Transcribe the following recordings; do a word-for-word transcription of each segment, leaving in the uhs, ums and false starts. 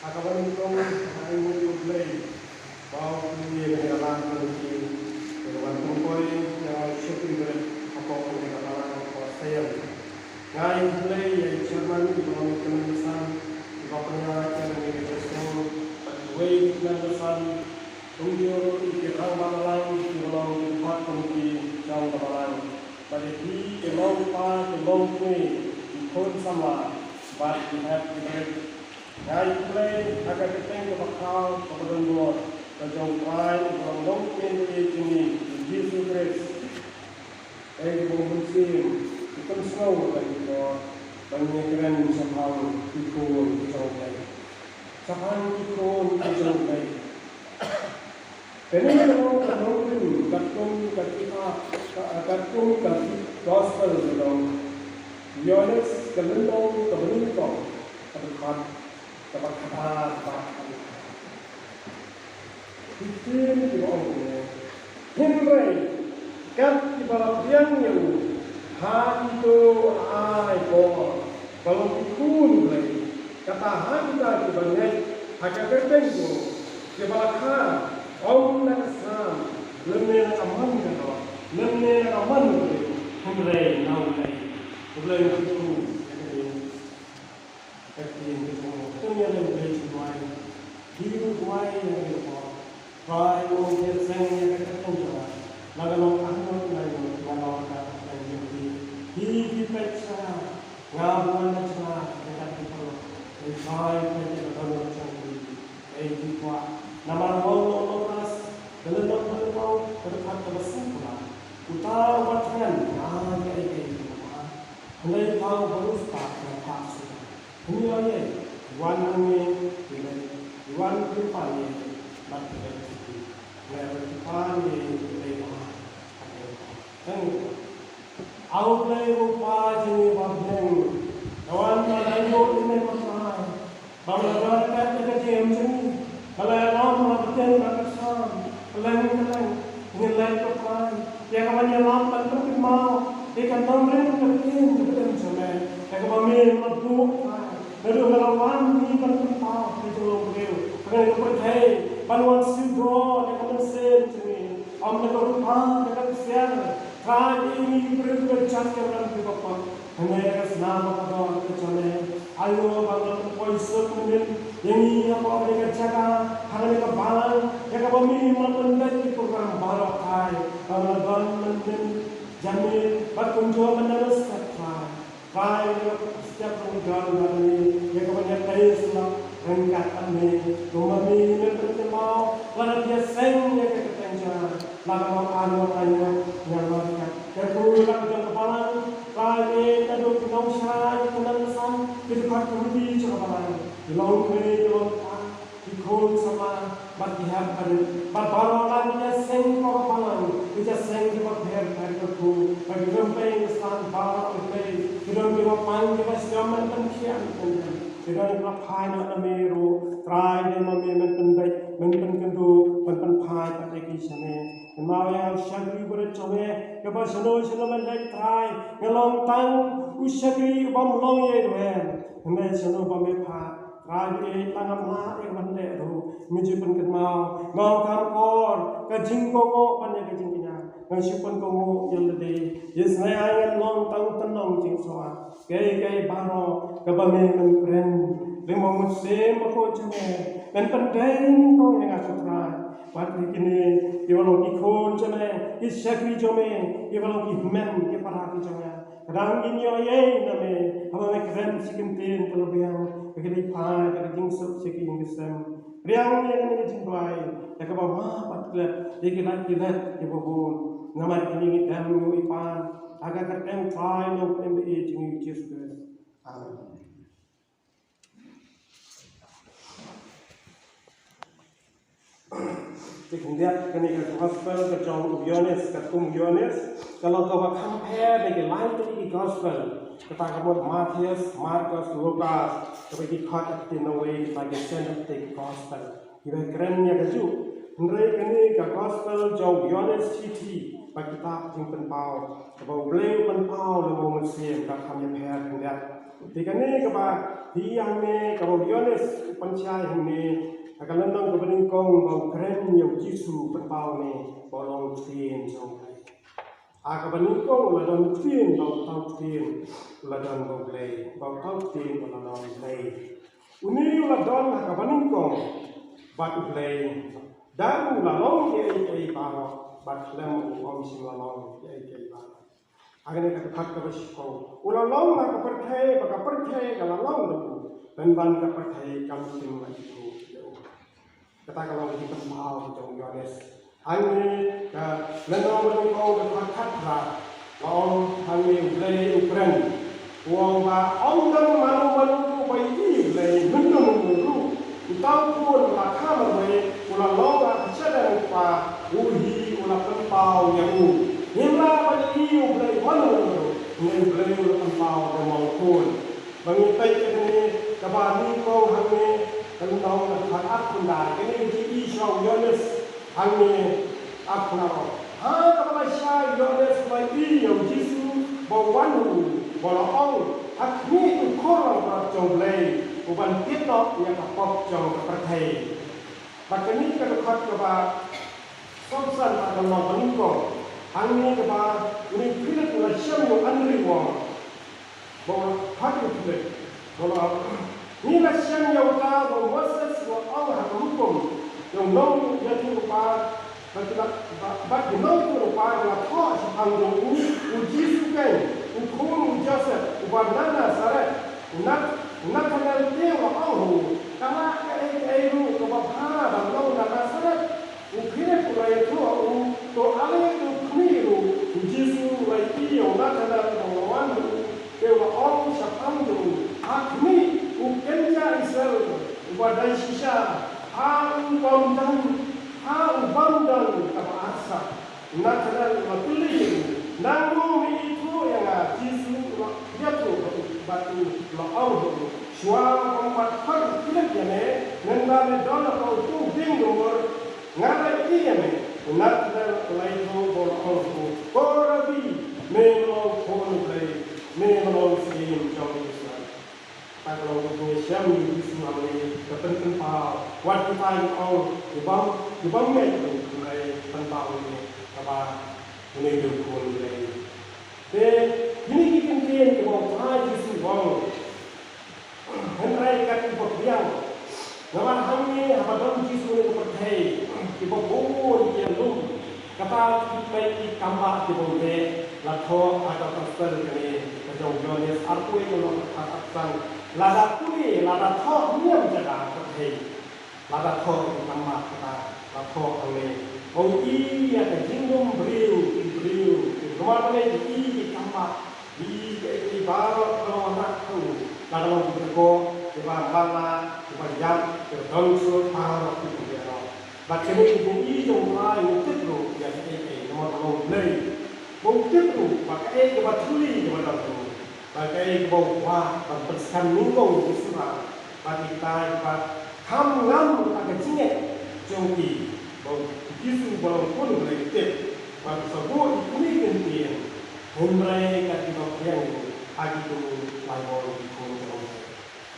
Ha kaba nyngkong, nga ai nguh ïa U Blei ba u pynïaid ïa ka lang ka jong ki, ïa ka ban pynpoi ïa nga u shakri bret hapoh kane ka balang hapoh Sion. Nga ai nguh ïa i chairman, i ba long i kmen basan, i ba pynïaid ïa kane ka session, bad kiwei ki kmen basan, kumjuh ruh ïa ki rangbah balang, ki ba long ki dkhot committee jong ka balang, bad ïa ki, ki long kpa, ki long kmie, ki khun samla, bad ki hep ki barit. Nga ai khublei ha ka kyrteng kaba khraw kaba donbor ka jong U Trai uba long Nongpynim jong ngi, U Jisu Khrist. Ei, U Mynsiem, u pynsngew ïa ngi, ko, ban ïakren shaphang ki khun ki jong U Blei. Shaphang ki khun ki jong U Blei. Kane ka long ka nongrim katkum ka kitab, ka, katkum ka gospel ka jong u Ïoannis ka lynnong kaba nyngkong, ka dkhot kaba khatar bad kaba khatar. Ki ktien kiba ong kumne: Hynrei kat kiba la pdiang ïa u ha kito ba ai bor, ba long ki khun U Blei, kata ha kita kiba ngeit ha ka kyrteng jong u, kiba la kha ym na ka snam, lymne na ka mon ka doh, lymne na ka mon U Blei, hynrei na U Blei. U Blei u kyrkhu ïa kane ka ktien ka jong u. Kynmaw ïa U Blei jingduwai. Phi duwai ïa kane ka por. Trai, ïoh ïaseng ïa ka kyrteng jong nga. La ka long arngut, la ka long, la ka long ka kyrteng jong phi. Phi, phi peit sha nga, nga buh na jong nga ïa ka kyrteng. Ei Trai, peit ïa ka dohnud jong phi. Ei, phi kwah. Namar u ong u Lukras, ka lynnong ba nyngkong, ka dkhot kaba sawphew lai. Uta uba thngan, ai kaei kaei kaba bha. Hynrei uta uba riewspah, ngan phah shuh ïa u. Hynrei ïa u, wan hangne, phi leit, wan phi pan ïa u, bad phi leit sha ki. Hynrei phi pan ïa u, phi leit bha. Thank you. A U Blei U Kpa jong ngi uba bneng, nga wan ban aiti ïa u, ïa u, Trai. Ba me la don pat ïa ka jingim jong ngi. Ba la ïalam na ka bteng bad ka sam. Kylleng kylleng. Ngin leit, ko Trai, ïa ka ban ïalam ban pynkynmaw ïa ka nongrim ka ktien ka bteng jong me. Ïa kaba me la buh, Trai. Naduh me la wan, ngi ban pynpaw ïa ka jinglong briew. Ka ngi ka pyrthei ban wan siew ïa ka mynsiem jong ngi. Ym da ka rupa, da ka ksiar. Trai, ïa ngi ki briew kiba jait kiba rem kiba pop. Hynrei ïa ka snam bad ka doh ka jong me. Aïu ba me la pynpoi suk mynnin ïa ngi hapoh kane ka jaka, ha kane ka balang, ïa kaba me la pynbeit ki program baroh, Trai. Ba me la don mynnin, janmiet bad kumjuh mynta step, Trai. Trai, ïa ka step ba ngi don mynta, ïa kaba ngi ïa peit sha ryngkat bad me, kumba me, me pynkynmaw, lada phi ïaseng ïa ka kyrteng jong nga. La ka long arngut, arngut, ngan wan kat. Kyrkhu ïa la ka jong ka balang, Trai eh, naduh ki nongshai, ki nongsan, ki dkhot committee jong ka balang, ki long kmie, ki long kpa, ki khun samla, bad ki hep barit, bad baroh lane ki ïaseng hapoh ka balang, ki ïaseng kiba pher pher, kyrkhu, bad ki don peit ki san baroh, ki peit, ki don kiba pang, kiba sngewbha ban pynkhiah, ban pynkhiah, ki don kiba phai noh na me ruh, Trai, dei ma me men pynbeit, men pynkynduh, men pynphai pat ïa ki sha me. Kynmaw ïa u shakri barit jong me, kaba shano shano men leit, Trai, nga long tang u shakri bym long ïa i rwem. Hynrei shano ba me phah, Trai, ïa la ngam lah ïa ban leh ruh, me ju pynkynmaw. Nga ong kam kor ka jingkohnguh ban ïa ka jingkñia. Nga shu pynkynmaw ïa lade, ïa snei ai ngan long tang u tynnong jingsngewbha. Kaei kaei baroh kaba me men kren, lyngba u Mynsiem Bakhuid jong me, men pyndei nyngkong ïa nga, ko Trai. Bad ïa kine kiba long ki khun jong me, ki shakri jong me, kiba long ki hynmen ki para ki jong nga. Ka dang kin ïoh ïa na me haba me kren shi kyntien ka la biang, ka dei phai ka jingsuk sha ki ïing ki sem. Pdiang ïa kane ka jingduwai, ïa kaba map bad klet, ïa ki lait ki let kiba bun. Namar kine ngi dem ngi pan ha ka kyrteng Trai Nongpynim ba ïeit jong ngi, Jisu Khrist. Amen. Te khyndiat, kane ka gospel ka jong u Ïoannis, katkum u Ïoannis, ka long kaba kham pher na ki lai tylli ki gospel. Kata ka mut Mathaios, Markos, Lukas, kaba ki khot ha ka ktien Nongwei kita ki synoptic gospel. Kiba kren ïa kajuh. Hynrei kane ka gospel jong u Ïoannis shithi, ba kitab jingpynpaw, kaba U Blei u pynpaw lyngba u Mynsiem, ka kham ïapher khyndiat. Te kane kaba phi hangne kaba u Ïoannis u pynshai hangne ha ka lynnong kaba nyngkong ba u kren ïa u Jisu u pynpaw ne ba u long u ktien jong U Blei. Ha kaba nyngkong u la don u ktien, ba uta u ktien u la don bad U Blei, ba uta u ktien u la long U Blei. Une u la don ha kaba nyngkong bad U Blei. Da u la long kiei kiei baroh, bad khlem u ym shym la long kiei kiei baroh. Ha kane ka dkhot kaba shiphew. U la long ha ka pyrthei, bad ka pyrthei ka la long da u, hynrei ka pyrthei kam shym la ithuh ïa u. Kata ka long ka jingpynpaw jong u Ïoannis. Hangne ka lynnong ba nyngkong ka dkhot khatphra. Ka ong hangne U Blei u kren. U ong ba ym don mano mano ruh ba ïohi U Blei mynno mynno ruh. Uta u Khun ba la kha marwei u la long ha ka shadem u Kpa, u hi u la pynpaw ïa u. Ngim lah ban ïohi U Blei mano mano ruh, hynrei U Blei u la pynpaw da u Khun. Ba ngi peit ïa kane kaba nyngkong hangne, ka lynnong ka dkhot arphew khyndai, kane ka jingïohi sha u Ïoannis hangne arphew khyndai. Ha kaba lashai u Ïoannis u la ïohi ïa u Jisu ba u wan ha u, ba u la ong, ha khmih u Khun langbrot jong U Blei, uban pynlong ïa ka pop jong ka pyrthei. Bad kane ka dkhot kaba sawphew san ha ka lynnong ba nyngkong, hangne kaba une u Philip u la shem ïa u Andrew u ong. Ba u la phah ïa u Philip, ba u la ong, ngi la shem ïa uta ba u Moses u la ong ha ka hukum, ïa u nongïathuhlypa, bad ki la, ba, bad ki nongïathuhlypa ki la thoh shaphang jong u, u Jisu keiñ, u khun u Joseph, uba na Nasareth. U Nath-, u Nathanael te u la ong ha u, ka lah kaei kaei ruh kaba bha ban long na Nasareth. U Philip u la ïathuh ha u, to ale to khmih ruh. U Jisu u la ïohi ïa u Nathanael ba u la wan ha u, te u la ong shaphang jong u, ha khmih u kynja Israel uba dei shisha, ha u bym don, ha u bym don kaba arsap. U Nathanael u la kylli ïa u, nangno me ithuh ïa nga? Jisu u la ïathuh bad u la ong ha u, shuwa ba ym pat khot u Philip ïa me, mynba me don ha ka utei u dieng duwar, nga la ïohi ïa me. U Nathanael u la ïathuh bad u la ong ha u, ko Rabbi, me long u Khun u Blei, me long u Syiem jong Israel. Kata ka long ka jingshem u Jisu hangne ka pynpaw. Wat kita ki ong, ki bym, ki bym ngeit ruh, hynrei pynpaw ïa kaba une u Khun u Blei. Te kine ki kyntien kiba u Trai Jisu u ong, hynrei kat kiba pdiang. Namar hangne haba don Jisu ha kane ka pyrthei, kiba bun ki ïalum. Kata ki peit ki kambah kiba u leh, la thoh ha ka gospel kane ka jong u Ïoannis arphew wei ka lynnong ka dkhot arphew san. Lada pule, lada thoh niam jaka pyrthei, lada thoh ki kambah kata, la thoh hangne ba u i ïa ka jinglum briew, ki briew, ki, namar balei ki i ki kambah, ki i kiei kiei baroh ka long ha u, la ka long ki kyrkhu, kiba bala, kiba ïap, kiba don suk, baroh ki i ki ïa long. Bad kane ka jingïohi jong u Trai u tip ruh ïa kaei kaei, namar u long U Blei. Ba u tip ruh ba kaei kaba thylli kaba don ruh, ba kaei kaba u kwah ban pynskhem nyngkong ïa ki surang, bad kita kiba kham ngam ha ka jingngeit jong ki, ba u Jisu ba long Khun U Blei u tip. Bad sa buh ïa kine ki kyntien, hynrei kat kiba pdiang ïa u, ha kito lai bor ki khun jong u.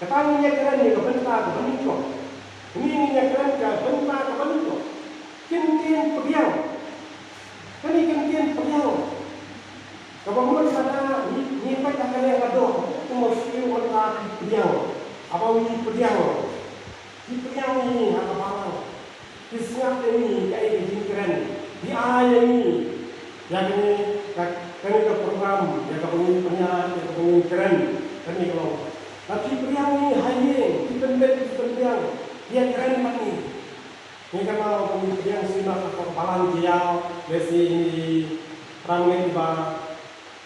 Kata ngin ïa kren ïa ka bynta kaba nyngkong. Ngin ïa kren ka bynta kaba nyngkong. Kyntien pdiang. Kane kyntien pdiang, kaba mut lada ngi, ngi peit ha ka liang ka doh, kumba shu ong mynta ki pdiang. Haba ngi pdiang, ki pdiang ïa ngi ha ka balang. Ki sngap ïa ngi kaei ka jingkren, ki ai ïa ngi ïa kane ka, kane ka program, ïa kaba ngin pynïaid, ïa kaba ngin kren, kane ka long. Lada ki pdiang ïa ngi ha ïing, ki pynbeit, ki pynbiang, ki ïakren bad ngi. Ngi kynmaw ba ngi pdiang shisha ha ka balang jingïaw, lehse ngi rang ngi ba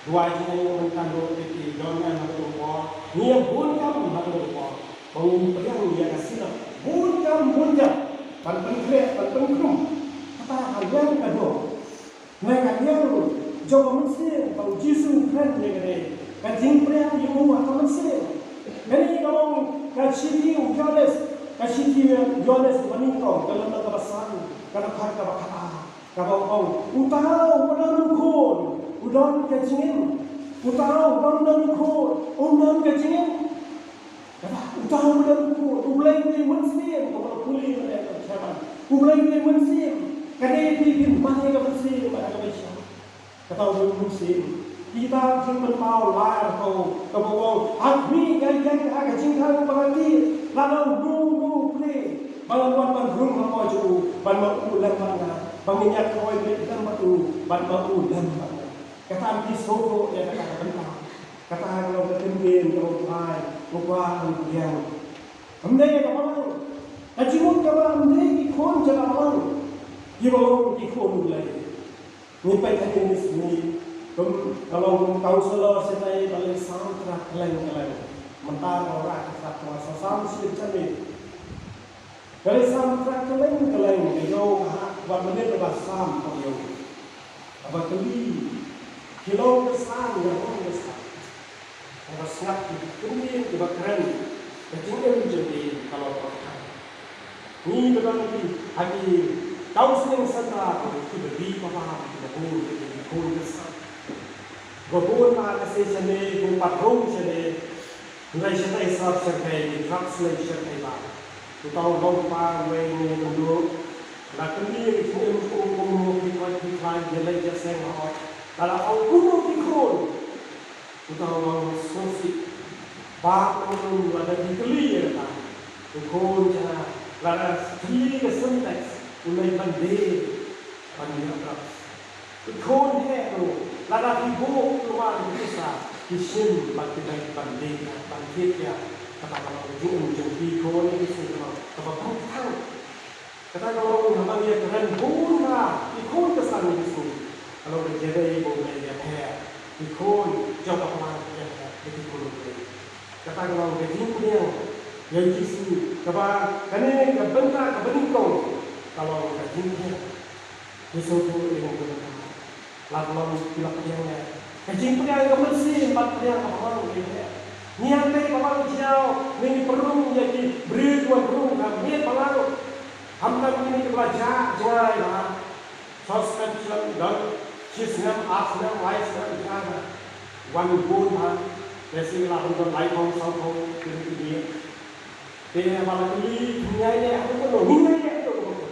duwai jingïaid mynta ruh ki don em ha kato ka por. Ngi ïa bun kam ha kato ka por ba ngi pdiang ïa ka sila. Bun kam bun jam ban pynkhreh ban pynkhrum. Kata ka liang ka doh. Na ka liang jong ka mynsiem ba u Jisu u kren ïa kane. Ka jingpdiang ïa u ha ka mynsiem. Kane ka long ka shithi u Ïoannis, ka shithi u Ïoannis ba nyngkong, ka lynnong kaba san, ka dkhot kaba khatar. Kaba ong, uta uba don u Khun u don ka jingim. Uta u bym don u khun, um don ka jingim. Kata uta u bym don u khun, U Blei u dei mynsiem, kaba la pule mynne ka shaban. U Blei u dei mynsiem, ka dei phi phin ban ïa ka mynsiem, ban ïa ka mynsiem. Kata u dei mynsiem. Kita jingpynpaw lai arphew, kaba ong, ha khmih ïa ïa ha ka jingkhang ba la tied, lano uno uno u plie, ba ngan wan ban rung hapoh jong u, ban ma u lem bad nga, ba ngin ïakhoi lem bad u, ban ma u lem bad nga. Kata ngi sngewthuh ïa kata ka bynta. Kata ka long ka ktien kaba U Trai u kwah ban pdiang. Ym dei ka balang. Ka jingmut kaba ym dei ki khun jong ka balang. Ki ba long ki khun U Blei. Ngi peit ha kine ki sngi kum ka long kum councillor shisha ba leh sam trak kylleng kylleng. Mynta ka rah ka trak twa sa sam shi jane. Ka leh sam trak kylleng kylleng, ka ïoh ka hok, wat mynne ka ba sam ka ïoh. Kaba kylli, ki long ka san, ka long ka san. Kaba sngap ki kyndiat kiba kren, ka jingim jong ki ka long ka khan. Ngi ba dang ki ha ki counselling centre, kiba ri ba ba, kiba bun, kiba bun ka san. Ba bun ba ka se shane, ba pat rung shane. Hynrei shatai sap shyrkhei, ki drugs lei shyrkhei ba. Uta u long pa uwei u nongduh. La kylli ïa ki jingim kum kum u ki koit ki khlaiñ, ïaleit ïaseng hok. La la ong kumno ki khun. Uta u long sngewsih. Ba u long lada ki kylli ïa kata. U khun jong nga lada thylli ka Sintex u leit ban die ban ïa drugs. Ki khun heh ruh, lada ki buh kulmar ki pisa, ki shim bad ki dei ban die, ban thied ïa, kata ka long ka jingim jong ki khun, ki sngi ka long kaba bun tang. Kata ka long ha ba ngi ïa kren bun ba ki khun ka san ki sngi. Ka long ka jingdei ba U Blei ïa pher, ki khun jong ka balang ïa pher, ki khun U Blei. Kata ka long ka jingpdiang ïa U Jisu, kaba kane ka bynta kaba nyngkong ka long ka jingpdiang. Ngi sngewthuh ïa kane ka bynta. Lada long ki la pdiang ïa ka jingpdiang ka mynsiem bad pdiang ka balang ïa ka. Ngi hap dei ka balang jia, ngi pynrung ïa ki briew ki wan rung ka miet balang. Khamtam kine kiba la jah jngai ba. Suspension don shi snem, ar snem, lai snem, jngai ba. Wan bun ba. Lehse la don lai thong saw thong kine ki miet. Te ba la kylli, phin ïaineh haduh katno, phin ïaineh haduh katno.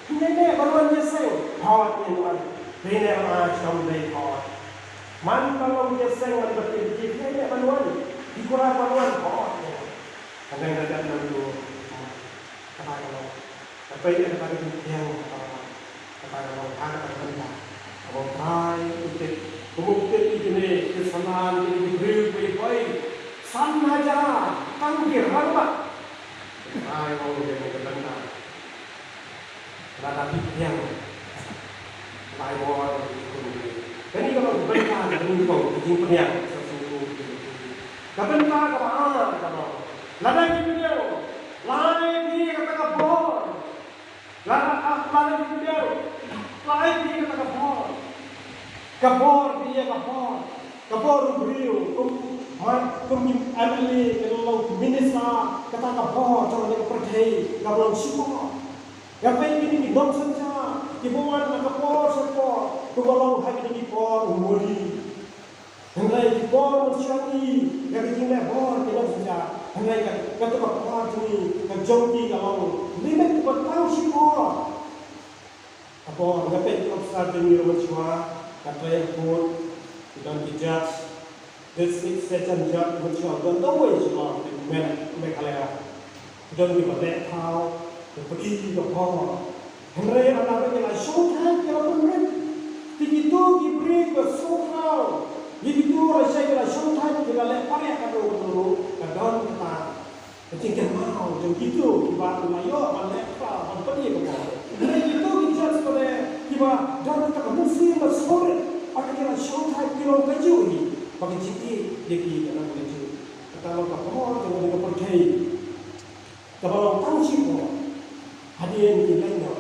Phin ïaineh ban wan ïaseng, hooid ngin wan. Phin ïaineh ban ai shitom dei, hooid. Man ba long ïaseng, man ba tied, phin ïaineh ban wan. Phi kular ban wan, hooid ngin wan. Hynrei da dep nangtu, kata ka long. Kata ka long, kata ka long. Kata ka long ha kata ka bynta. Kaba U Trai u tip, kumba u tip ïa kine ki synran, kine ki briew kiba ïapoi san hajar tang ki rangbah. U Trai u ong ïa kane ka bynta. Lada phi pdiang lai bor ïa ki khun ki. Kane ka long ka bynta kaba nyngkong, ka jingpdiang sa sngewthuh ïa ki. Ka bynta kaba ar ka long, lada phi pdiang lai phi kata ka bor. Lada, ah, lada phi pdiang lai phi kata ka bor. Ka bor phi ïa ka bor. Ka bor u briew, kum, ma, kum ki M L A, ki long minister, kata ka bor jong kane ka pyrthei ka long shibun. Nga peit kine ki nongsynshar kiba wan na ka por sha ka por, kumba long ha kine ki por u Modi. Hynrei ki por mynshuwa ngi ïa ka jingleh bor ki nongsynshar. Hynrei ka, kato ka por jong ngi, ka jong ki ka long limit kaba tang shipor. Ka por nga peit ki officer jong ngi ruh mynshuwa, ka trei ha court, ki don ki judge, district session judge mynshuwa, don kawei shuwa, ki met Meghalaya. Ki don kiba leh thaw, kiba pynïaid ka bor. Hynrei lada ki la shongthait ki la pynrit. Te kito ki briew kiba sngewthuh. Ïa kito lashai ki la shongthait ki la leh pariah katno katno ruh ka don kata ka jingkynmaw jong kito kiba la ïoh ban leh kata ban pynïaid ka bor. Hynrei kito ki judge ba leh kiba don kata ka mynsiem ba sngewrit. Lada ki la shongthait ki long kajuh hi ba ka jingïeit ïa ki ka long kajuh. Kata long ka bor jong ka pyrthei. Kaba long tang shipor hadien ki leit noh.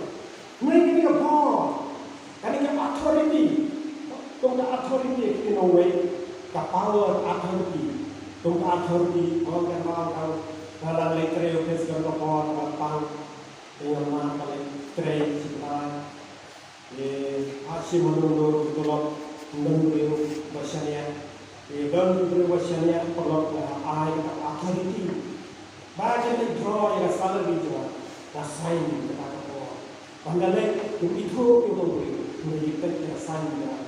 Hynrei kane ka bor, kane ka authority, kum ka authority ki nongwei, ka power authority, kum ka authority, ong ka ong ka, ka la leit trei office ka bor ka pang, ka ïa ma ka leit trei shi bnai. Ïa, ha shi mano mano ki tulop, ym don briew ba shaniah. Ïa, Ba shaniah paralok nga ai kata ka authority ba kan leit draw ïa ka salary jong nga, nga sign kata ka bor. Ban da leit, ïa u ithuh ïa u nongbriew, u dei peit ïa ka sign jong nga.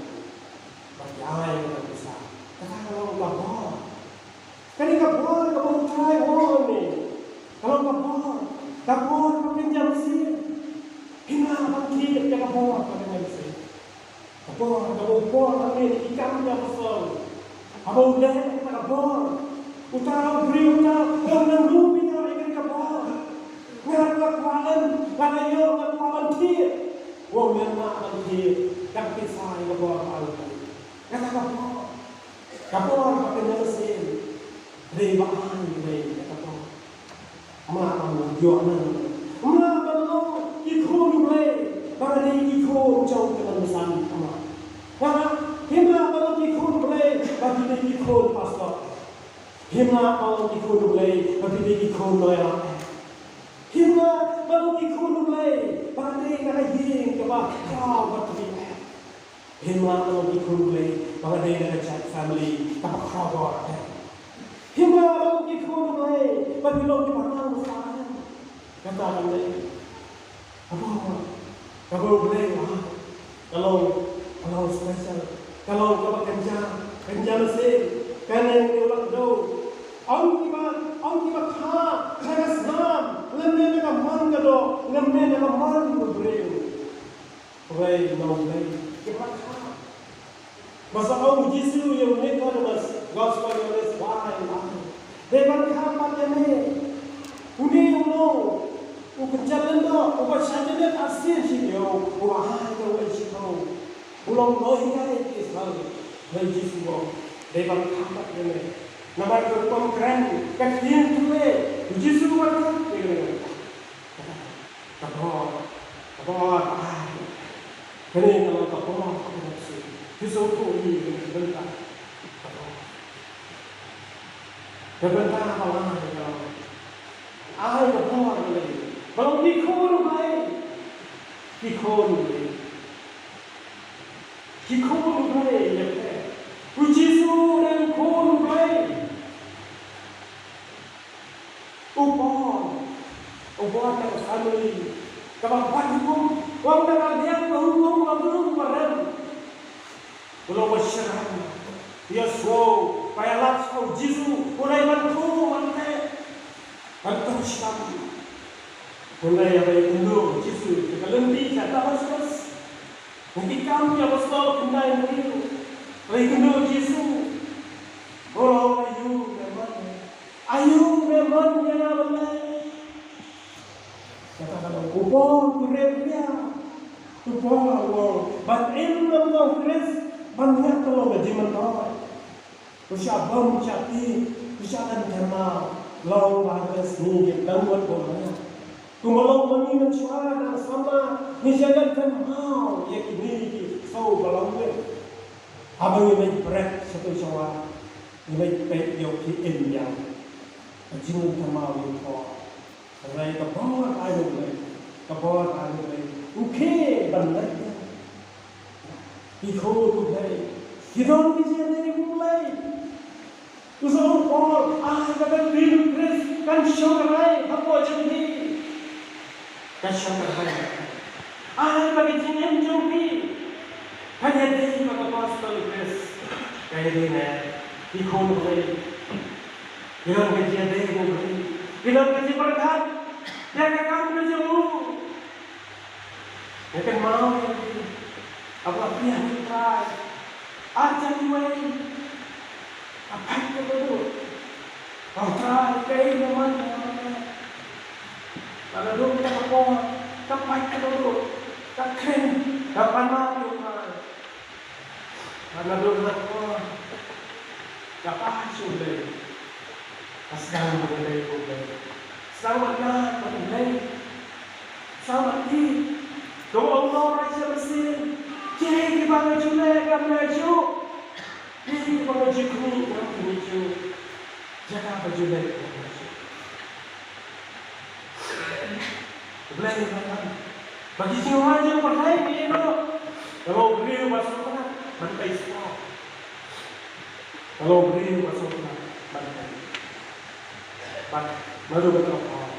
Ban da ai kata ka pisa, kata ka long ka bor. Kane ka bor kaba U Trai u ong ne, ka long ka bor, ka bor ba kynja mynsiem. Hynrei ban thied ïa ka bor ba kynja mynsiem. Ka bor, kaba u bor hangne na ki Kam ki Apostol. Haba u leh kata ka bor, uta u briew uta u ong, ngan buh ïa kane ka bor. Nga ruh nga kwah lem, nga la ïoh, nga kwah ban thied. U ong, mem lah ban thied da ka pisa ïa ka bor ba nga la ai. Kata ka bor, ka bor ba kynja mynsiem. Dei ba ai, dei kata ka bor. Mlak ban long ïoh nang. Mlak ban long ki khun U Blei ba dei ki khun jong ka Nongsan. Mlak. Mlak ban long ki khun U Blei ba dei ki khun pastor. Mlak ban long ki khun U Blei ba dei ki khun lawyer. Mlak ban long ki khun U Blei ba dei na ka ïing kaba khraw ba dei. Hynrei ma long ki khun U Blei ba nga dei na ka jaid family kaba khraw bor. Hynrei ma long ki khun U Blei ba ki long kiba nang bha. Kata ka dei kaba, kaba U Blei ba ka long, ka long special, ka long kaba kynja, kynja mynsiem. Kane u la kdew. Ong kiba, ong kiba kha, kha ka snam, lymne na ka mon ka doh, lymne na ka mon u briew. Pyrshah ïa U Blei, ki ban kha. Ba sa ong u Jisu ïa u Nicodemus, Gospel Ïoannis wei, wei. Dei ban kha pat ïa me. Une u long u kynja lyndoh, uba shah jyndet arsien shi taïew, uba ai kawei shi taïew. U long u nonghikai ki Israel. Hynrei u Jisu u ong, dei ban kha pat ïa me. Namar ka rukom kren ka ktien thylliej, u Jisu u ong, ïa me. Ka bor, ka bor, ai. Kane ka long ka bor, ka bor shisha. Phi sngewthuh ïa kane ka bynta. Ka bor. Ka bynta ba ai ka long, ai ka bor ka long. Ba long ki khun U Blei. Ki khun U Blei. Ki khun U Blei ïa phi. U Jisu u dei u khun U Blei. U bor, u bor na ka family kaba bad hukum, u ong na ka liang ka hukum ka briew ba rem. U long ba shyrkhei, ïa shuh ba ïalap sha u Jisu, u dei ban khum, ban teh, ban tong shitom. U dei ban ïakynduh u Jisu sha ka lynti sha Damaskus. Na ki Kam ki Apostol khyndai hynriew, u ïakynduh u Jisu. U ong, aïu me mon? Aïu me mon ïa nga ban leh? Kata ka long u bor u rem ria. U bor u ong ban im na u Khrist, ban ngat ka long ka jingmyntoi. U shah bam, u shah tih, u shah don kynmaw. Long ba ha ka sngi ki dang wad bor ria. Kumba long ma ngi mynshuwa, nang samla ngi shah don kynmaw ïa kine ki saw ba long leh. Haba ngi leit bret sha tu sha wah, ngi leit peit ïa u khie im ïa ka jingkynmaw ïa u Blei. Hynrei ka bor ai u Blei, ka bor ai u Blei, u khie ban leit ïa ki khun u Blei, ki don ki jingïadei u Blei. U sngewthuh, ai ba ka ktien u Khrist kan shongrai hapoh jong phi. Kan shongrai. Ai ba ka jingim jong phi kan ïadei bad ka gospel u Khrist. Ka ïadei ne ki khun u Blei. Ki don ka jingïadei bad u Blei. Ki don ka jingpyrkhat ïa ka kam ka jong u. Nga kynmaw ïa ki, haba phi ïa U Trai, ar hajar wei, ka pait ka dohnud. Ong Trai, kaei ka mon ka mon. Ka la dum ka por, ka pait ka dohnud, ka khring, ka pan map ïa U Trai. Haba la dum la por, ka phai sha U Blei. Ka sdang ban ïadei bad U Blei. Sdang ban ïaid bad U Blei. Sdang ban ïeit. Ka ong Lord, ai sha mynsiem. Kiei kiba nga ju leh ngam leh shuh. Kiei kiba nga ju khmih ngam khmih shuh. Jaka ba ju leh ngam leh shuh. U Blei u la ong ba ki jingrwai jong u Blei ki ïehnoh. Ka long u briew ba sngewtynnat ban peit sport. Ka long briew ba sngewtynnat ban tei. Bad naduh mynta ka por,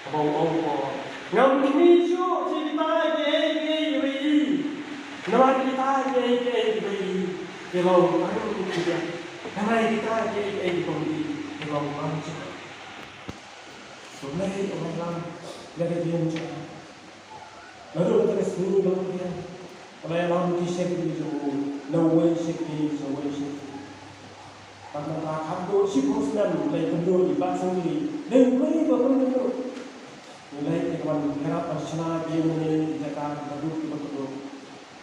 haba u ong ko, ngam khmih shuh sha kita kiei kiei kiba ïohi. Namar kita kiei kiei kiba ïohi ki long tang ki biang. Hynrei kita kiei kiei kiba ym ïohi ki long tang jong. U Blei u ïalam ïa ka jingim jong nga. Naduh kata ka sngi ba la pdiang, u la ïalam ki shakri jong u na uwei shakri sha uwei shakri. Bad mynta khatduh shiphew snem u la ïakynduh ïa i Bah Sangli, dei u Blei ba pynlong. U la ïalam ban ïarap ban shna ïa une i jaka ba duk ba kynduh.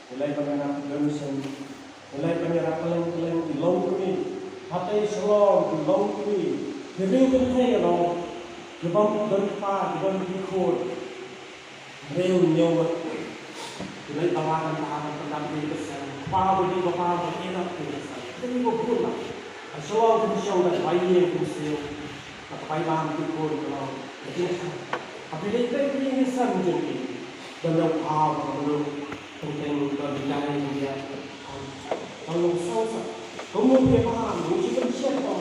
Ngi leit ban ïarap ki donation, ngi leit ban ïarap kylleng kylleng ki longkmie, hatei Shillong ki longkmie, ki riew kynthei ruh, ki bym don kpa, ki don ki khun, hynriew hynñiew ngut. Ngi leit ban wad ban thaw ban pyndap ïa ki seng, kpa ba dih ba bam ban ïarap ïa ki seng. Ki ba bun lah. Ka Shillong ki shong da bai ïing ki siew. Ka bai bam ki khun ka long ka jingkha. Ka phi leit peit ki ïing ki sem jong ki. Don da phaw ka mluh. Teng teng don da jai jong ki. Ka long song sa. Ka mluh ki bam, ngi shu pynshiat ko.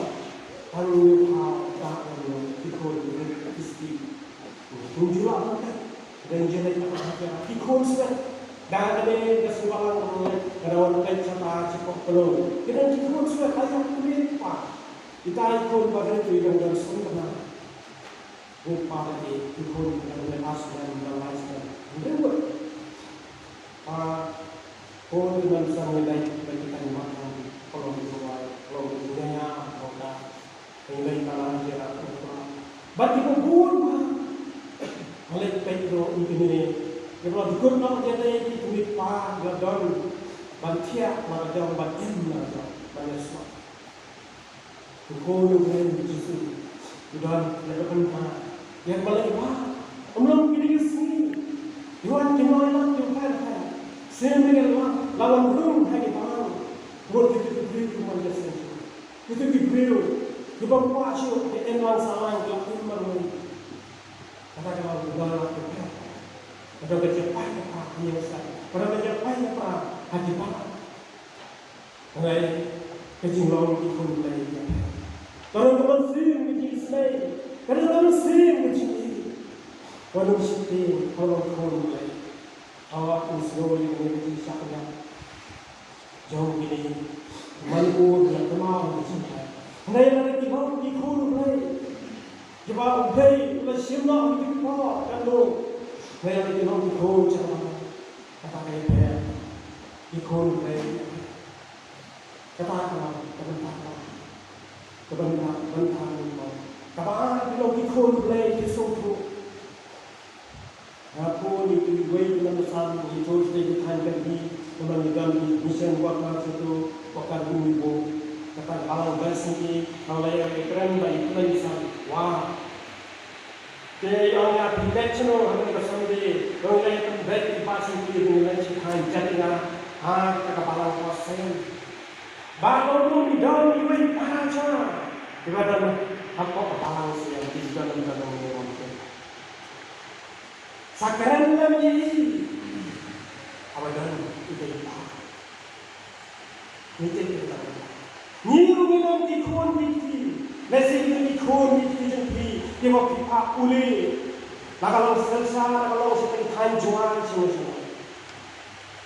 Tang ngi phaw da don ki khun ki rit ki sti. Kum ju la pyntek. Dang ju leit na ka hajar ki khun swet. Da ka dei ka sngewbha lang ka leit ka daw leit shata shi pok kano. Ki dang ki khun swet la ïa ki pa. Ita i khun ba rit i dang dang sngewbha. Ngi pa da i ki khun ki dang leit ar snem dang lai snem. Hynriew ngut. Pa khun ki dang sngewbha leit leit ki tang ma khun. Ka long ki sngewbha, ka long ki sngewbha, ka long ka. Hynrei ka la jia ka bad ki bun bun ba. Ngi leit peit ruh ïa kine. Ki ba la dkut noh ïa dei ki kmie pa ki la don ban thiah na ka jong ban im na ka jong ban ïasnoh. Ki khun u Blei u Jisu ki don na ka bynta ïa ka ba leit ba. Ym long kine ki sngi. Ki wan ki noi lang ki pher pher. Sien ki la la wan rung ha ki balang. Ngut ki tu ki briew ki man ka sien. Kito ki briew kiba kwah shuh ki im lang sah lang ki la im marwei. Kata ka long ka dei la ki pher. Ka dei ka jingpait ka pra ha ïing ha sem. Ka dei ka jingpait ka pra ha ki balang. Hynrei ka jinglong ki khun Blei ka pher. Ka dei ka mynsiem ka jingisynei. Ka dei ka mynsiem ka jingïeit. Wat nym sheptieng, ka long khun Blei. Haba u sngew ïa kane ka jingshah pynïap jong kine ki manbun, ïa kynmaw ïa ka jingkhlaiñ. Hynrei lada ki long ki khun U Blei kiba U Blei u la shim noh ha ki kpoh katno, hynrei lada ki long ki khun jong U Blei, kata ka ïapher. Ki khun U Blei, kata ka long ka bynta, ka bynta, ka bynta, kaba ai ki long ki khun U Blei ki sngewthuh. Nga phone ïa uwei u nongsan, ngi ïathuh sha ki thaiñ Karbi, namar ngi don ki mission worker sha tu, worker Karbi Mebo. Kata ka balang Blessing, nga leit ïakren bad i Blessing, wah. Te i ong ïa phi, leit shano ha kane ka Sunday, nga leit pynbeit ïa i Bah Singki, ngi leit sha thaiñ jait nga, ha kata ka balang Kosem. Bad long ruh i don iwei i para jong nga, iba don hapoh ka balang Siam, i don, i don, i don, i don. Sa kren lem ïa i. Haba don i dei pa. Ngi tip ïa kata. Ngi ruh ngi long ki khun ki kti. Lehse ngi long ki khun ki kti jong phi kiba phi phah pule. La ka long Silchar, la ka long sha teng thaiñ Jowai, sha sha.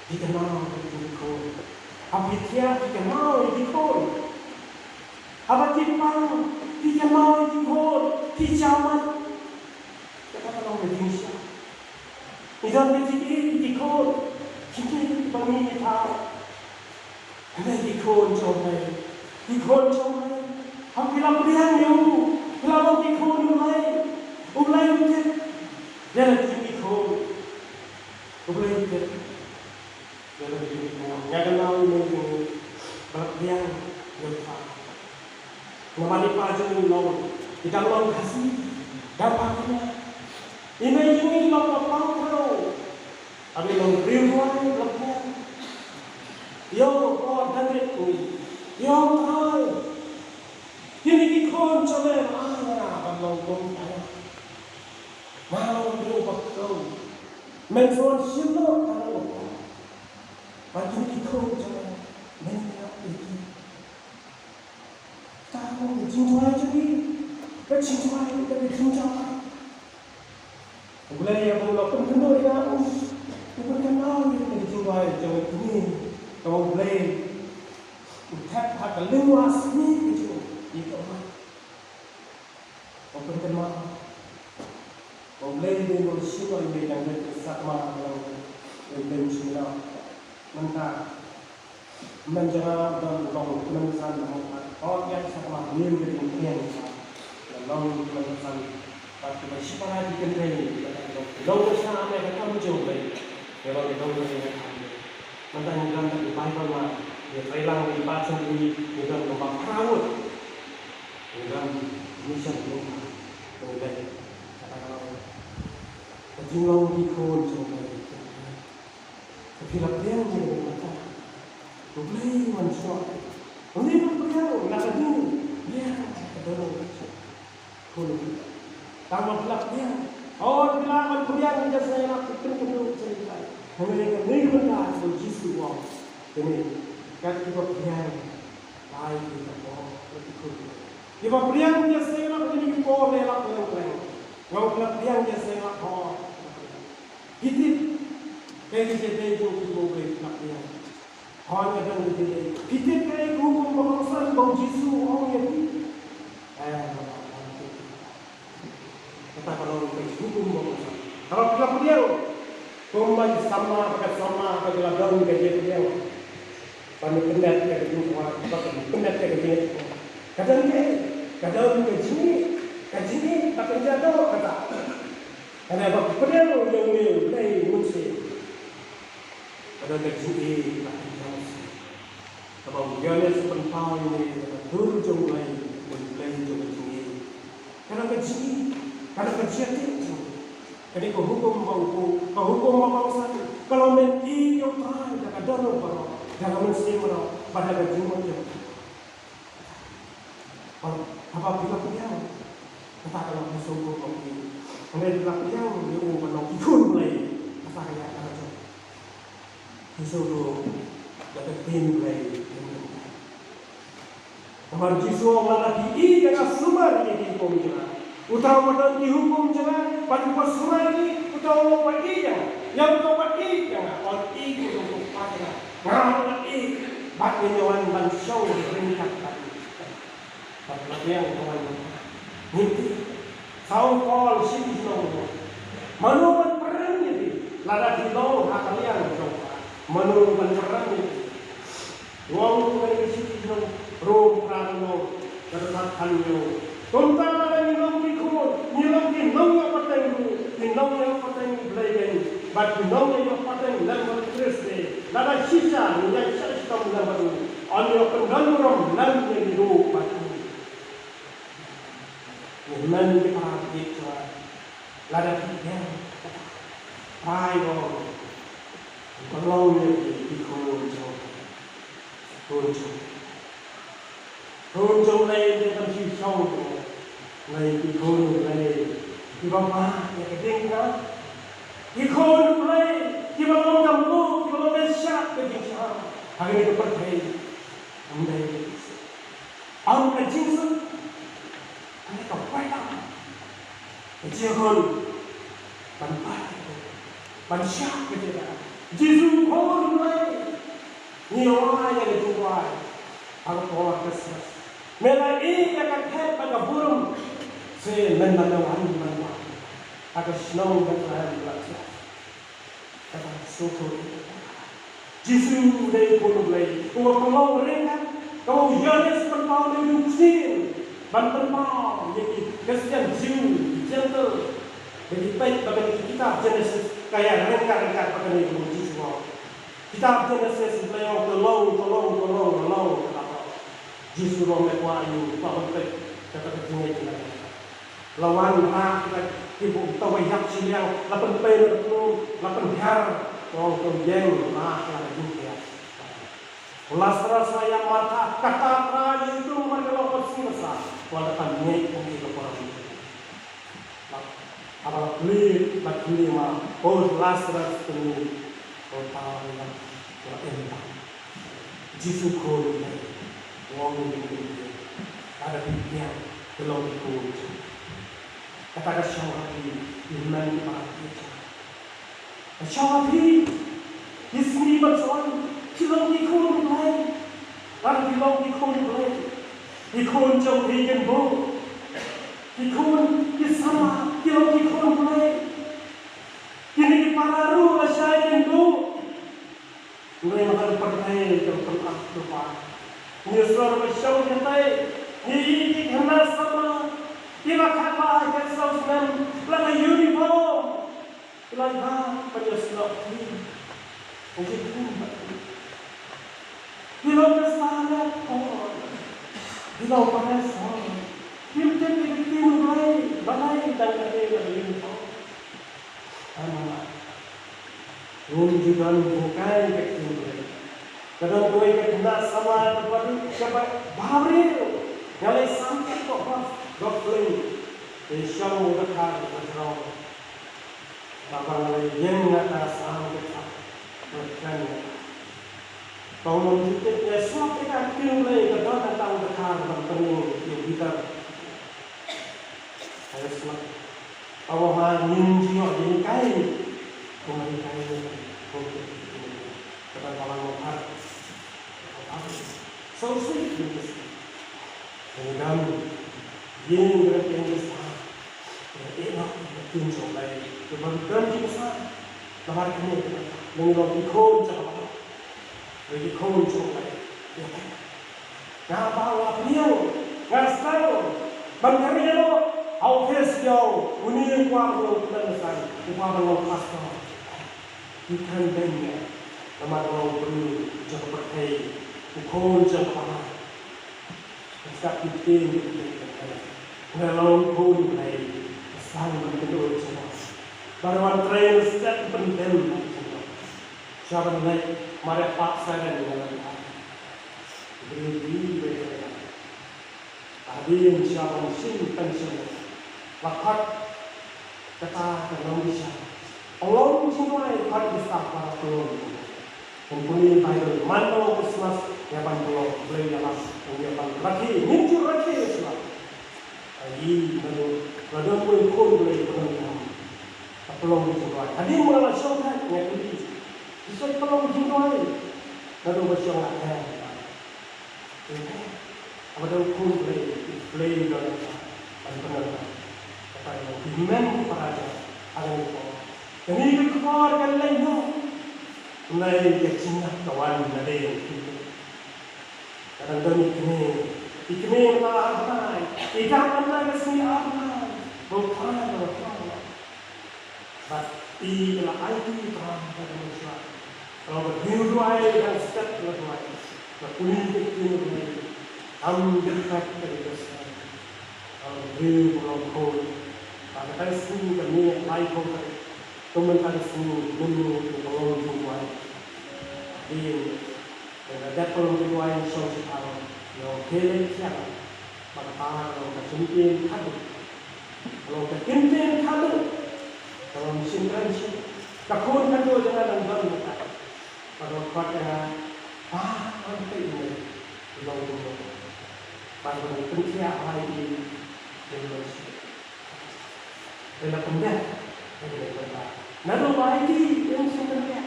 Phi kynmaw ïa ki khun. Haba phi thiah phi kynmaw ïa ki khun. Haba ki pang phi kynmaw ïa ki khun. Phi jaw mat. Kata ka long ka jingshisha. Ngi don ka jingïeit ïa ki khun. Kine kiba ngi ïathaw. Hynrei ki khun jong U Blei. Ki khun jong U Blei. Haba ki la pdiang ïa u. Ki la long ki khun U Blei. U Blei u tip ïa la ki jong ki khun. U Blei u tip. Nga kynmaw ïa i mei jong ngi ba la pdiang ïa u kpa. Namar i pa jong ngi long, i dang long Khasi, dang Pakhina. I mei jong ngi long ka Pangkhreo. Haba i long briew rwai la pdiang. Ïo, ko dang rit ngi. Ïo, Trai. Kine ki khun jong me, ma nga ban long kum kane. Nga long briew ba khreo. Men sa wan shim noh ka ïing. Bad kine ki khun jong me, men ïarap ïa ki. jingduwai jong ngi, ka jingduwai ka jingduwai. U Blei ïa u la pynkynmaw ïa u, u pynkynmaw ïa ka jingduwai jong ngi, ka U Blei u thep ha ka lingwa sngi ka jong u ïa ka ummat. U pynkynmaw. U Blei dei u sngewthuh ïa ngi dang dei sakma lang ïa u Blei u sngewthuh. Mynta. Mynta jong nga u don u long u kmen san na hok ha. Hok ïa sakma lim ka jingpdiang sa. Nga long u kmen san. Bad kiba shipara ki kynthei. Long ka sa ne ka kam jong U Blei. Ïa long ka dong ka kam. Mynta ngi don ka Baibl ma. Ngi trei lang ngi pat sendiri ngi don ka ba phra ngut. Ngi don mission ngi. Ngi don. Kata ka long. Ka jinglong ki khun jong U Blei. Ka phi la pdiang jong U Blei mynta. U Blei man shuwa. Une u pdiang na ka ding. Pdiang ka dong. Khun. Tang ba phi la pdiang. Oh, phi la ban pdiang ni jasa ïa la phi pynkhyndew jasa ïa la. Hynrei ka dei mynta u Jisu u ong. Kane. Kat kiba pdiang. Lai ki ka por. Ki khun. Kiba pdiang jasa ïa la phi pynkhyndew ïa la phi pynkhyndew. Nga u phi la pdiang jasa ïa la por. Phi tip, kaei ka jingïadei jong phi bad U Blei, phi la pdiang. Hooid, ka don ka jingïadei. Phi tip kaei ka hukum ba kongsan ba u Jisu u ong ïa phi? Eh, kata ka long ka hukum ba kongsan. Haba phi la pdiang, kumba ki samla, ba ka samla, ba ki la don ka jingpdiang. Ban pyndet ïa ka jingkwah, ban pyndet ïa ka jingkwah. Ka don kaei? Ka don ka jingïeit, ka jingïeit, ba kan ïa don kata. Kane ba pdiang ïa une u Blei mynsiem. Ka don ka jingïeit ba kan ïa mynsiem. Kaba u Ïoannis u pynpaw ïa une ka dur jong u Blei, u Blei jong ka jingïeit. Ka don ka jingïeit, ka don ka jingïeit jong u. Kane ka hukum ba u, ka hukum ba u san, ka long men ïeit ïa u Trai da ka dohnud baroh, da ka mynsiem baroh, bad da ka jingmut jong u. Haba phi la pdiang, kata ka long ka sngewthuh ba phi, hynrei phi la pdiang ïa u ban long ki khun Blei, kata ka long ka jong. Phi sngewthuh da ka ktien Blei. Namar Jisu u ong lada phi ïeit ïa nga sumar ïa ki hukum jong nga. Uta uba don ki hukum jong nga, bad uba sumar ïa ki, uta uba ïeit ïa nga. Ïa uta uba ïeit ïa nga, un ïeit ïa uta uba sumar ïa nga. Nga ruh nga ïeit, bad ngin ïa wan ban shong ryngkat bad u. Bad la biang ka wan. Ngi ti. Saw Paul shi shnong. Mano ban pynrem ïa phi? Lada phi long ha ka liang jong pha. Mano ban pynrem ïa phi? Wan u kane ka shithi jong Rom phra lynnong, ka dkhot khatphra. Kumta lada ngi long ki khun, ngi long ki nongïoh pateng ruh, ki nongïoh pateng Blei kein, bad ki nongïoh pateng lem bad u Khrist. Lada shisha ngi ïaishah shitom lem bad u, yn ïoh pyndonkam lem ïa ngi ruh bad u. Ngi hynmen ki para bangeit jong nga. Lada phi ïeng, phai ong, pynlong ïa ki, ki khun jong, khun jong, khun jong U Blei, ïa ka jingshong jong U Blei, ki khun U Blei, kiba mad ïa ka jingkyrkhu, ki khun U Blei, kiba long ka mluh, kiba long ka shad ka jingshad ha kane ka pyrthei. Ym dei Ym ka jingsuk. Kane ka pyrthei. Ka jingkhun. Ban pyrthei. Ban shah ka jingkhun. Jisu khun Blei. Ngi ïoh ïa ka jingduwai. Ha ka por Christmas. Me la ïeh ïa ka thep bad ka burom. Seh men la wan ban wan. Ha ka shnong Bethlehem la shah. Kata sngewthuh. Jisu u dei u khun u Blei, uba pynlong ryngkat, kaba u Ïoannis u pynpaw na u ktien, ban pynpaw ïa ki Khristan Jiw, Jentil, ba ki peit ba kane ka kitab Jenesis, ka ïaryngkat ryngkat bad kane kaba u Jisu u ong. Kitab Jenesis, u Blei u ong, to long, to long, to long, to long, kata. Jisu u ong, me kwah ïa u, kwah ban peit, kata ka jingïeit jong u. La wan rah ïa ki, ki bun, uta uba ïap shiliang, la pynpei na ka tlum, la pynhiar, u ong to ïeng rah ïa la ka jingpynhiar. U Lasaros la ïap, Martha, kata trai ïa u tum, namar ka long ka sngi Masa, u ong to ngeit ïa ki, ka por. Haba la plie, la plie ma, u Lasaros pynmih, u ta ïa, u em ta. Jisu khun, u ong ïa ki. Ka da phi biang, ki long ki khun jong. Kata ka shong ha phi, ki hynmen ki para ki jong. Ka shong ha phi, ki sngi ban sngewthuh, ki long ki khun Blei. Lada ki long ki khun Blei, ki khun jong phi kin buh. Ki khun, ki samla, ki long ki khun Blei. Kine ki para ruh lashai kin buh. Ngi ma kan pyrthei kan pynap rupa. Ngi sor ba shong jatai. Ngi i ki khynnah samla. Ki ba khat ba ai ka saw snem la ka uniform. Ki la ba ba ïa snoh ki. Ngi kum ba ki. Ki long ka sala ko. Ki long ba ka sala. Kim tip ki kin rai ba lai dang ka dei la ka uniform. Ama. Ngim ju don bukai ka ktien Blei. Ka don kawei ka khynnah samla kaba, kaba bhabriew. Nga leit sam ka kop ba, kop Blei. Te shong u dkhar u jrong. Kaba nga leit ïeng nga ta sam ka kop. Ka kren. Ka ong ngam ju tip, nga sngap ïa ka ktien Blei ka don tang u dkhar ban pynïeng ïa u Peter. Ka sngap. Ka ong ha ngin jingïoh jinghikai. Ko ma hikai ko. Kata ka ong ha. So sweet. Ngam ïeng ngam ïeng sa. Ïeh noh ïa ka ktien jong U Blei. Ba ngam don jingsa. Namar kane ka long ki khun jong U Blei. Ki khun jong U Blei. Ïa ka. Nga ba nga pynïeng, nga sdang ban kyrkieh ha u office jong une u kwah ban long khlem san, u kwah ban long pastor. Ki kren beiñ ïa, namar u long u briew jong ka pyrthei, u khun jong ka palat. Nga sdang ki ktien ki ktien ki ktien. Nga long u khun Blei, nga sdang ban kynduh jingmut. Ban wan trei step ban dem ban kynduh. Sha ban leit mareh pat sa ban nga long. Briew di briew di. Hadien sha ban shim pension. La khot kata ka nongbishar. Ong long jingduwai khot ki staff para pynlong. Pynpule Bible man la Christmas ïa ban pynlong Blei ïalam. Ïa ban rakhe, ngin ju rakhe ïa shuwa. Ai, naduh la don kawei khun Blei pynlong ïalam. Ka pynlong jingduwai. Hadien ba la shong thait nga kylli. Ki shait pynlong jingduwai. Naduh ba shong la thait. Haba don khun Blei, Blei don ban pynlong. Kata ka long ki hynmen ki para jong. Hadien ko. Kane ka khubor ka leit noh. Hynrei ka jingngap ka wan na dei. Ka dang don i kmie. I kmie mynta ar bnai. I dap mynta ka sngi ar bnai. Ba u phai, ba u phai. Bad i la aiti u Trai ha ka mynsiem. Ka long ka briew duwai, ka step la duwai. Ka pule ka ktien duwai. Kam dei ka dei ka step. Ka long ka briew ka long khun. Bad ka dei sngi ka mih lai khun ka dei. Kum mynta ka sngi mynta ka long khun duwai. Dei Lada dep ka long ka duwai shong shipang, ka long ka lei khiah, ba kata ka long ka kyntien khadduh. Ka long ka kyntien khadduh. Ka long shin kren shin. Ka khun khadduh jong nga dang don mynta. Ba ka long khot ïa nga, ba, ba ka long kumno. Ba ka long pynkhiah ha i, i long shin. Te la pynbeit, te la pynbeit. Naduh ba aiti, ym shym pynbeit.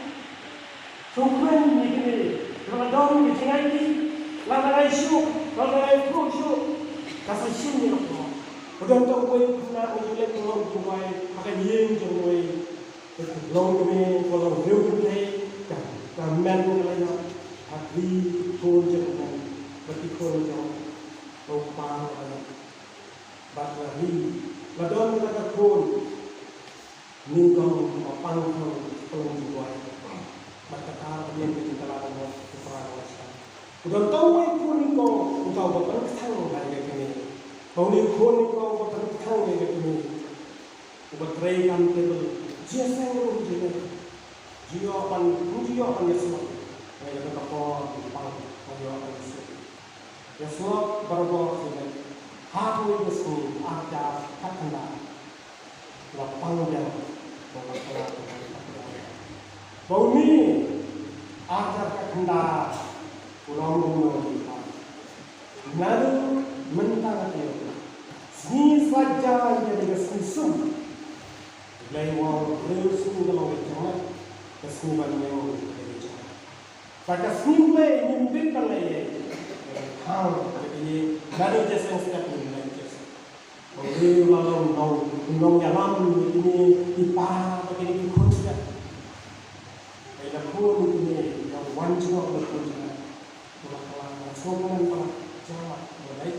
Sngewkmen ïa kine, la don ki jingaiti, la dang ai shuh, la dang ai shuh shuh. Ka sa shim ïa ka. Ka don tang uwei u khynnah uba leit pynlong jingduwai ha ka ïing jong uwei. Ka long kmie, ka long briew kynthei, ka, ka men ka la ïap, ha ki khun jong ka men, bad ki khun jong u kpa ka la ïap. Bad la ri, la don kata ka khun nyngkong ba pang khun pynlong jingduwai. Bad kata ka dei ka jingkylla ka mut u Trai u la sdang. U don tang uwei u khun nyngkong uta uba pynkthang ïa ka kmie. Ba une u khun nyngkong uba pynkthang ïa ka kmie, uba trei kam tebul, jingïaseng ruh jingïaseng. Ju ïoh ban, ju ïoh ban ïasyllok. Ïa kata ka por u pang, ju ïoh ban ïasyllok. Ïasyllok barabor shuh leh. Ha kawei ka sngi, ar hajar khatkhyndai. La pang biang, ba la pang biang. Ba une, ar hajar khatkhyndai, u long kumno u pang. Naduh mynta Sngi Saitjaiñ ka dei ka sngi sum. Blei u ong briew sngi ka long ka jingmut, ka sngi ban ñiew ka dei ka jingmut. Bad ka sngi Blei ngim bit ban leh ei ei. Ka dei ka sngi Saitjaiñ, ka dei ka sngi Saitjaiñ. Ba u la long nong, nongïalam ïa kine ki para bad kine ki khun stet. Ba la khun ïa kine, ïa wan jngoh ïa khun stet. Ba la kylla, ba la sngewthuh, ba la jngoh, ba la dei.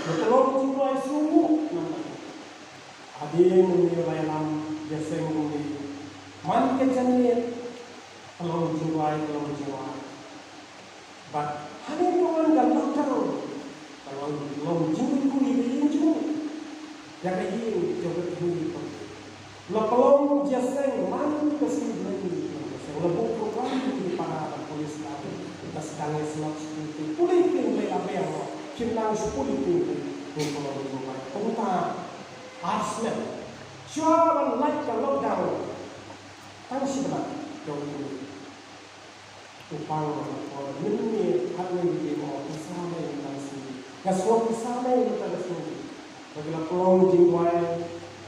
Ba ka long jingduwai sngewbha namar. Hadien une u la ïalam ïaseng une, man ka janmiet ka long jingduwai, ka long jingduwai. Bad hadien ka wan ka lockdown, ka long, long jingkyrkhu ïa ka ïing jong u, ïa ka ïing jong ka kmie. La pynlong jingïaseng man ka sngi Blei, la buh program ïa ki para bad police, la sdang ïa shlok sha pule pule, la biang, kim nang shu pule pule. Kumta ar snem shuwa ban lait ka lockdown, tang shi bnai jong u Pang, ko mynne, hadien ki mo pisa mei mynta ka sngi. Nga sngew pisa mei mynta ka sngi. Ba ki la pynlong jingduwai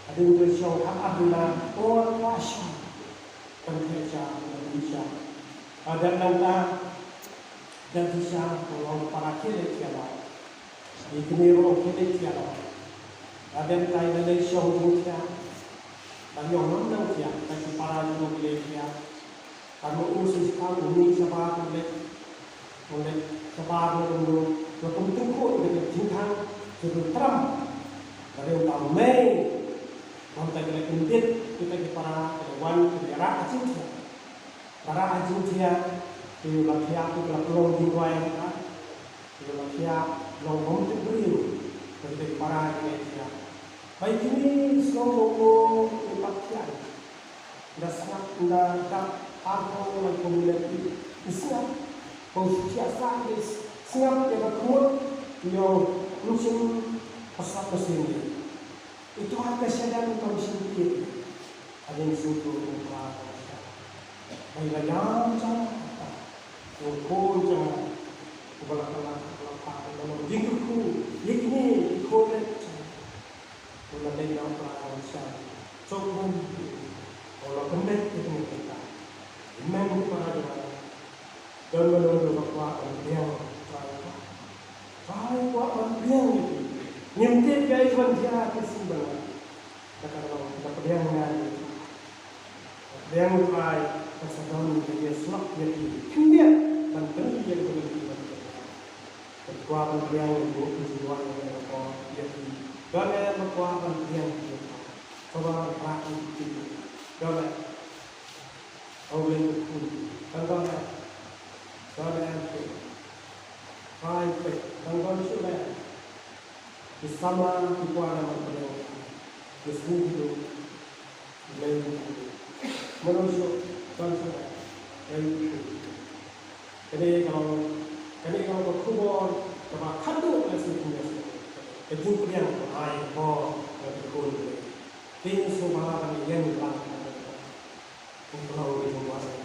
hadien ka shong ha Adela, ko kwah sha. Kan theh sha, kan theh sha. Hadien nangta, kan theh sha, ko long para khie leit khie la. Ïa kine ruh ki leit thiah noh. Hadien tai la leit shong jingthiah. Ban ïoh nam nang thiah, ka ki para jong ki leit thiah. Kan u sngewsih u mih shabar u leit. U leit shabar u leit, u leit kum tyngkhuh ïa ka jingthang, shu tram. Hadien tam mei. Nam tai ki leit kyndit kita ki para, ki leit wan, ki leit rah ka jingthiah. Para jingthiah, ki la thiah, ki la pynlong jingduwai ka. Ki la thiah, long bym tip briew, ka dei para ki la thiah. Bai kine sngewbha ko ki la thiah. Nda sngap, nda dap, arphew lai phew minit ki sngap. Ko thiah sa ki sngap ïa ka khmut, ïa u shim ka sap ka sien. Ito ha ka shadem kam shim phi. Hadien sngewthuh u para ka sha. Bai la ïam jong ka. Ko khun jong ka. Ko ba la ka la ka la pa ka la jingkyrkhu. Ïa kine ki khun leit. Ko la leit na u para ka sha. Chok ban. Ko la pynleit ïa kine ki ta. Amen u para jong ka. Don mano mano ba kwah ban pdiang Trai. Trai kwah ban pdiang ïa phi. Ngim tip kaei ban jia ka sngi ba la. Kata ka long, ka pdiang ïa phi. Ka pdiang Trai, ka sa don ka jingïasyllok ïa phi. Khyndiat ban pynlong ïa ka phi ban pdiang. Ka kwah ban pdiang ïa phi, ka jingkwah ïa phi, ïa phi. Don eh ba kwah ban pdiang ïa phi. Kaba rak ïa phi. Don eh. Hawleng ku. Tang don eh. Don eh shuh. Phai peit. Tang don shuh eh. Ki samla ki kwah ban pdiang. Ki sngewthuh. Hawleng ku. Mano shuh. Don shuh eh. Hawleng ku. Kane ka long, kane ka long ka khubor kaba khadduh ka sngewthuh. Ka jingpdiang ka ai ko ka khun. Te sngewbha ban ïeng lang. Kumno ka jingpdiang.